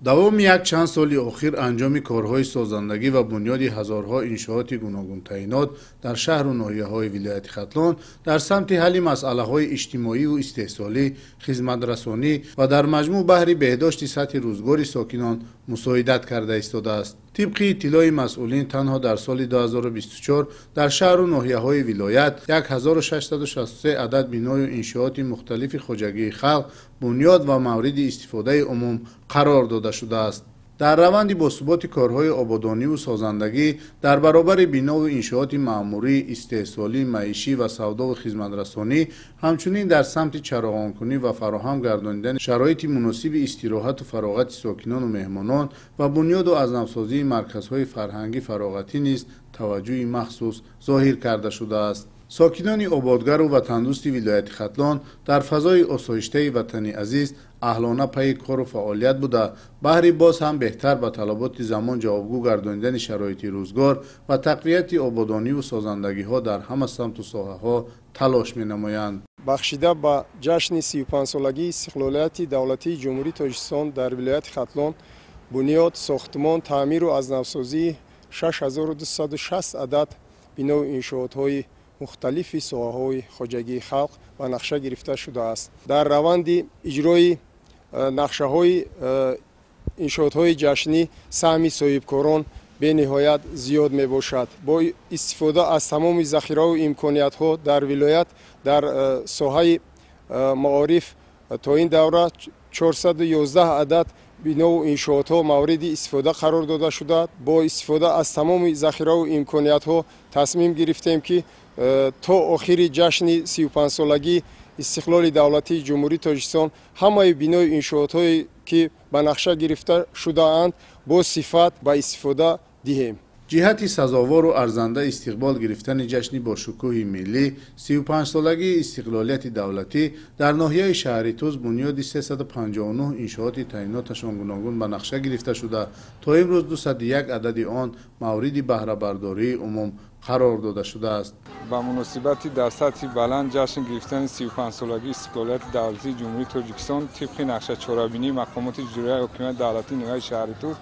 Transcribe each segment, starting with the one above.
Давоми якчанд соли охир анҷоми корҳои созандагӣ ва бунёди ҳазорҳо иншооти гуногунтаъинот дар шаҳру ноҳияҳои вилояти Хатлон дар самти ҳалли масъалаҳои иҷтимоиву истеҳсолӣ, хизматрасонӣ ва дар маҷмӯъ баҳри беҳдошти сатҳи рӯзгори сокинон мусоидат карда истодааст. Тибқи иттилои масъулин, танҳо дар соли 2024 дар шаҳру ноҳияҳои вилоят 1663 адад биною иншооти мухталифи хоҷагии халқ бунёд ва мавриди истифодаи умум қарор дода шудааст. Дар раванди босуботи корҳои ободониву созандагӣ дар баробари бинову иншооти маъмурӣ, истеҳсолӣ, маишӣ ва савдову хизматрасонӣ, ҳамчунин дар самти чароғонкунӣ ва фароҳам гардонидани шароити муносиби истироҳату фароғати сокинону меҳмонон ва бунёду аз навсозии марказҳои фарҳангӣ фароғатӣ низ таваҷҷӯҳи махсус зоҳир карда шудааст. Сокинони ободгару ватандӯсти вилояти Хатлон дар фазои осоиштаи ватани азиз аҳлона пайи кору фаъолият буда, баҳри боз ҳам беҳтар ба талаботи замон ҷавобгӯ гардонидани шароити рӯзгор ва тақвияти ободониву созандагиҳо дар ҳама самту соҳаҳо талош менамоянд. Бахшида ба ҷашни 35-солагии истиқлолияти давлатии Ҷумҳурии Тоҷикистон дар вилояти Хатлон бунёд, сохтмон, таъмиру аз навсозии 6260 адад бинову иншоотҳои мухталифи соҳаҳои хоҷагии халқ ба нақша гирифта шудааст. Дар раванди иҷрои нақшаҳои иншоотҳои ҷашнӣ саҳми соҳибкорон бениҳоят зиёд мебошад. Бо истифода аз тамоми захираву имкониятҳо дар вилоят дар соҳаи маориф то ин давра 411 адад бинову иншоотҳо мавриди истифода қарор дода шуда, бо истифода аз тамоми захираву имкониятҳо тасмим гирифтем, ки то охири ҷашни 35-солагии истиқлоли давлатии Ҷумҳурии Тоҷикистон ҳамаи бинои иншоотҳое, ки ба нақша гирифта шудаанд, бо сифат ба истифода диҳем. Ҷиҳати сазовору арзанда истиқбол гирифтани ҷашни бошукӯҳи миллӣ 35-солагии истиқлолияти давлатӣ дар ноҳияи шаҳри Тӯз бунёди 359 иншооти таъиноташон гуногун ба нақша гирифта шуда, то имрӯз 201 адади он мавриди баҳрабардории умум қарор дода шудааст. Ба муносибати дар сатҳи баланд ҷашн гирифтани 35-солагии истиқлолияти давлатии Ҷумҳурии Тоҷикистон тибқи нақшачорабинии мақомоти иҷроияи ҳокимияти давлатии ноҳияи шаҳри Тӯз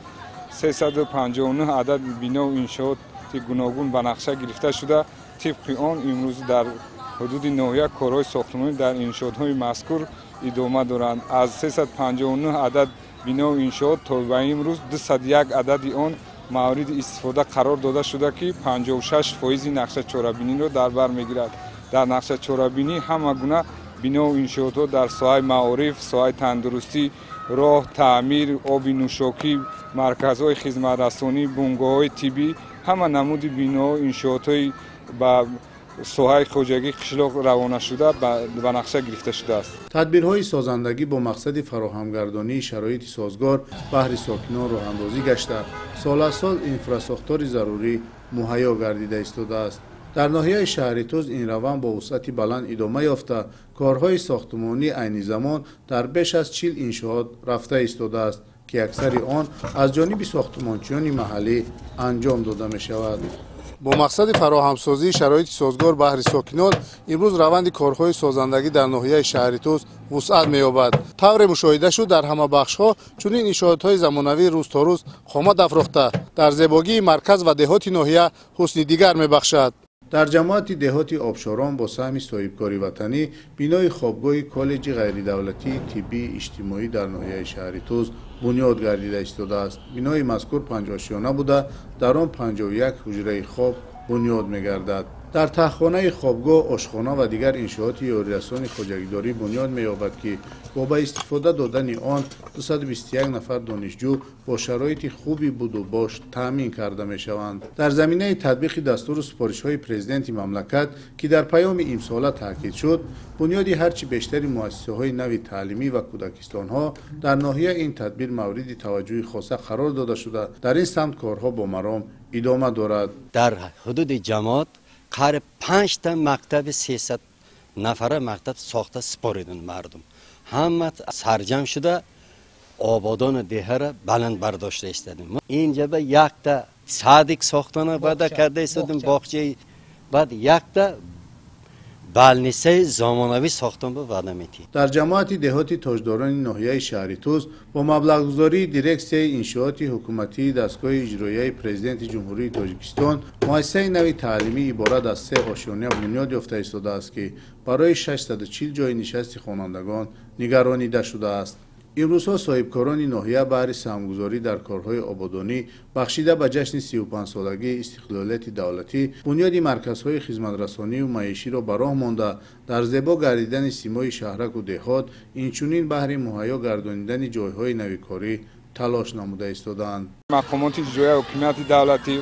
359 адад бинову иншооти гуногун ба нақша гирифта шуда, тибқи он имрӯз дар ҳудуди ноҳия корҳои сохтмонӣ дар иншоотҳои мазкур идома доранд. Аз 359 адад бинову иншоот то ба имрӯз 201 адади он мавриди истифода қарор дода шуда, ки 56% нақшачорабиниро дар бар мегирад. Дар нақшачорабинӣ ҳама гуна бинову иншоотҳо дар соҳаи маориф, соҳаи тандурустӣ, роҳ, таъмир, оби нӯшокӣ, марказҳои хизматрасонӣ, бунгоҳҳои тиббӣ, ҳама намуди биноу иншоотҳои ба соҳаи хоҷагии қишлоқ равона шуда ба нақша гирифта шудааст. Тадбирҳои созандагӣ бо мақсади фароҳамгардонии шароити созгор баҳри сокинон роҳандозӣ гашта, сол аз сол инфрасохтори зарурӣ муҳайё гардида истодааст. Дар ноҳияи шаҳри Тӯз ин раванд бо вусъати баланд идома ёфта, корҳои сохтмонӣ айни замон дар беш аз 40 иншоот рафта истодааст, ки аксари он аз ҷониби сохтмончиёни маҳаллӣ анҷом дода мешавад. Бо мақсади фароҳамсозии шароити созгор баҳри сокинон имрӯз раванди корҳои созандагӣ дар ноҳияи шаҳри Тӯз вусъат меёбад. Тавре мушоҳида шуд, дар ҳама бахшҳо чунин иншоотҳои замонавӣ рӯз то рӯз қомат афрохта, дар зебогии марказ ва деҳоти ноҳия ҳусни дигар мебахшад. Дар ҷамоати деҳоти Обшорон бо саҳми соҳибкори ватанӣ бинои хобгоҳи коллеҷи ғайридавлатии тиббии иҷтимоӣ дар ноҳияи шаҳри Тӯз бунёд гардида истодааст. Бинои мазкур панҷошёна буда, дар он 51 ҳуҷраи хоб бунёд мегардад. Дар таҳхонаи хобгоҳ ошхона ва дигар иншооти ёрирасони хоҷагидорӣ бунёд меёбад, ки бо ба истифода додани он 221 нафар донишҷӯ бо шароити хуби будубош таъмин карда мешаванд. Дар заминаи татбиқи дастуру супоришҳои президенти мамлакат, ки дар паёми имсола таъкид шуд, бунёди ҳарчи бештари муассисаҳои нави таълимӣ ва кӯдакистонҳо дар ноҳия ин тадбир мавриди таваҷҷӯҳи хоса қарор дода шуда, дар ин самт корҳо бо маром идома дорад. Дар ҳудуди ҷамоат қариб панҷта мактаби 300 нафара мактаб сохта супориданд. Мардум ҳама сарҷам шуда, ободону деҳара баланд бардошта истодем. Инҷа якта садик сохтана ваъда карда истодем, боғчаи, баъд якта Больницаи замонавӣ сохтан ба ваъда медиҳем. Дар ҷамоати деҳоти Тоҷдорони ноҳияи шаҳри Тӯс бо маблағгузории дирексияи иншооти ҳукуматии дастгоҳи иҷроияи Президенти Ҷумҳурии Тоҷикистон муассисаи нави таълимӣ иборат аз се ошёна бунёд ёфта истодааст, ки барои 640 ҷойи нишасти хонандагон нигаронида шудааст. Имрӯзҳо соҳибкорони ноҳия баҳри саҳмгузорӣ дар корҳои ободонӣ бахшида ба ҷашни 35-солагии истиқлолияти давлатӣ бунёди марказҳои хизматрасонию маиширо ба роҳ монда, дар зебо гардидани симои шаҳраку деҳот, инчунин баҳри муҳайё гардонидани ҷойҳои навикорӣ талош намуда истодаанд. Мақомоти иҷроияи ҳокимияти давлатӣ,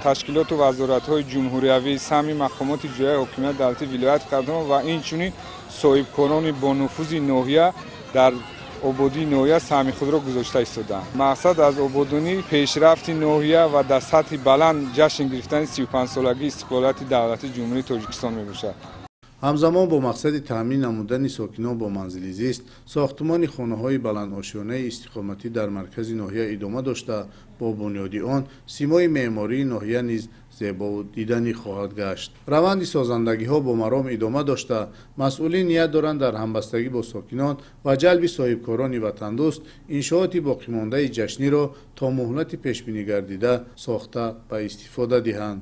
ташкилоту вазоратҳои ҷумҳуриявӣ, саҳми мақомоти иҷроияи ҳокимияти давлатӣ вилояти Хатлон ва инчунин соҳибкорони бонуфузи ноҳия дар ободии ноҳия саҳми худро гузошта истодаанд. Мақсад аз ободонӣ пешрафти ноҳия ва дар сатҳи баланд ҷашн гирифтани 35-солагии истиқлолияти давлатии Ҷумҳурии Тоҷикистон мебошад. Ҳамзамон бо мақсади таъмин намудани сокинон бо манзили зист, сохтмони хонаҳои баландошёнаи истиқоматӣ дар маркази ноҳия идома дошта, бо бунёди он симои меъмории ноҳия низ зебову диданӣ хоҳад гашт. Раванди созандагиҳо бо маром идома дошта, масъулин ният доранд дар ҳамбастагӣ бо сокинон ва ҷалби соҳибкорони ватандӯст иншооти боқимондаи ҷашниро то муҳлати пешбинӣ гардида сохта ба истифода диҳанд.